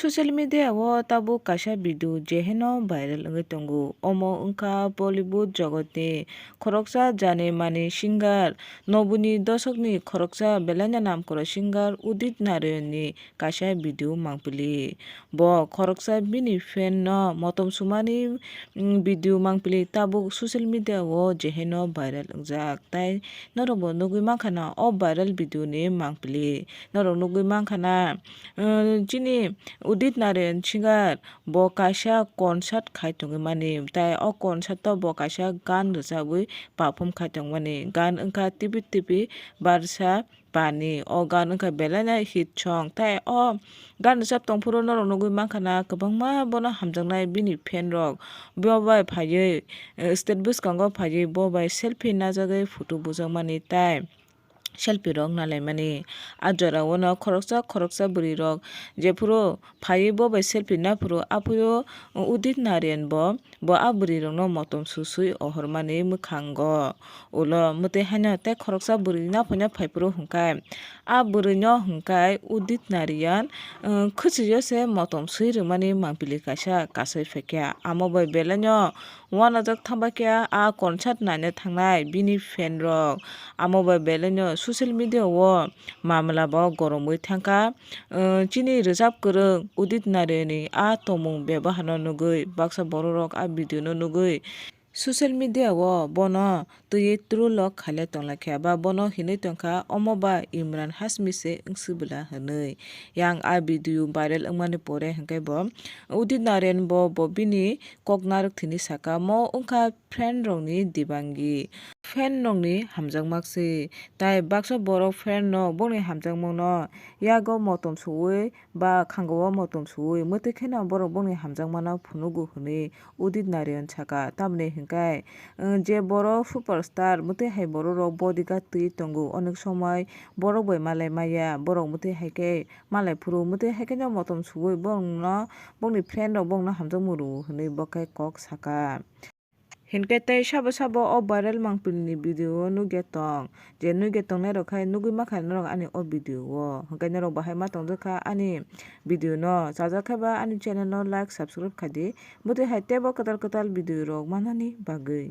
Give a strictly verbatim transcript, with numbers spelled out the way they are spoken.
Social media o tabuk kaisa video je heno viral wngwi tongo. Omo wngkha Bollywood jogotni khoroksa jani mani singer, nobuni dosokni khoroksa belaino namkoro singer Udit Narayanni kaisa video mangpili. Bo khoroksa bini fan no motom sumani, mm, video mangpili tabuk social media o je heno viral wngjak. Tai norok bo nugwi mankha na o viral video ni mangpili. Norok nugwi mankha na, uh, chini Udit Narayan singer bo kaisa concert khai tongwi mani. Tai o concert o bo kaisa gan rwchabwi perform khai tongmani. Gan wngkha Tipi Tipi Barsa Pani. O gan wngkha belaino hit song. Tai o gan rwchap tongphuru norok nugwi mankha na kwbangma bono hamjaknai bini fan rok. Bo bai phaiwi, eh, stage bwskango phaiwi bo bai selfie najagwi photo bujakmani tai selfie rok nalaimani. A jora o no khoroksa khoroksa bwrwi rok jephuru phaiwi bo bai selfie naphuru aphuru Udit Narayan bo, bo a bwrwi rokno motom susui ohormani mwkhango. Ulo mwtwi haino tei khoroksa bwrwi naphai naphai phuru hwnkhe a bwrwi no hwnkhe Udit Narayan, uh, khwchwio se motom sui rwmani mangpili kaisa kasui phaikha. Amo bai belaino uanajak thangbaikha a concert naina thangnai bini fan rok. Amo bai belaino social media o mamla bo goromwi thangkha. Uh, chini rwchap kwrwng Udit Narayanni a tongmung beboharno nugwi baksa bororok a video no nugwi social media o bono twiwi troll rok khailai tonglaikha ba bono hinwi tongkha, "Omo ba Imran Hashmi se wngsubwla," hinwi. Yang a video viral wngmani pore hwnkhe bo Udit Narayan bo, bo bini kok narwk thwini saka, "Mo wngkha fan rokni dibangi, fan rokni hamjakmak se." Tai baksa borok fan no bongni hamjakmano yago motom suwi ba khango o motom suwi mwtwi kheno borok bongni hamjakmano phunugo hwnwi Udit Narayan saka. Tamni hwnkhe, eh, je borok superstar mwtwi hai borok rok bodyguard twi tongo, onek somoi borok bai malai maya, borok mwtwi hai khe malai phuru, mwtwi hai khe no motom suwi borokno, bongni fan rok borokno hamjakmung rwo hwnwi bo khe kok saka. Hinkhe tei sabo sabo o viral mangpili ni video o nugya tong, je nugya tongnai rok khai nugwi mankha norok ani o video o. Hinkhe norok bahai ma tongjakha ani video no, chajak khe ba ani channel no like, subscribe khaidi, bwtwi hai teibo kwtal kwtal video rok manani bagwi.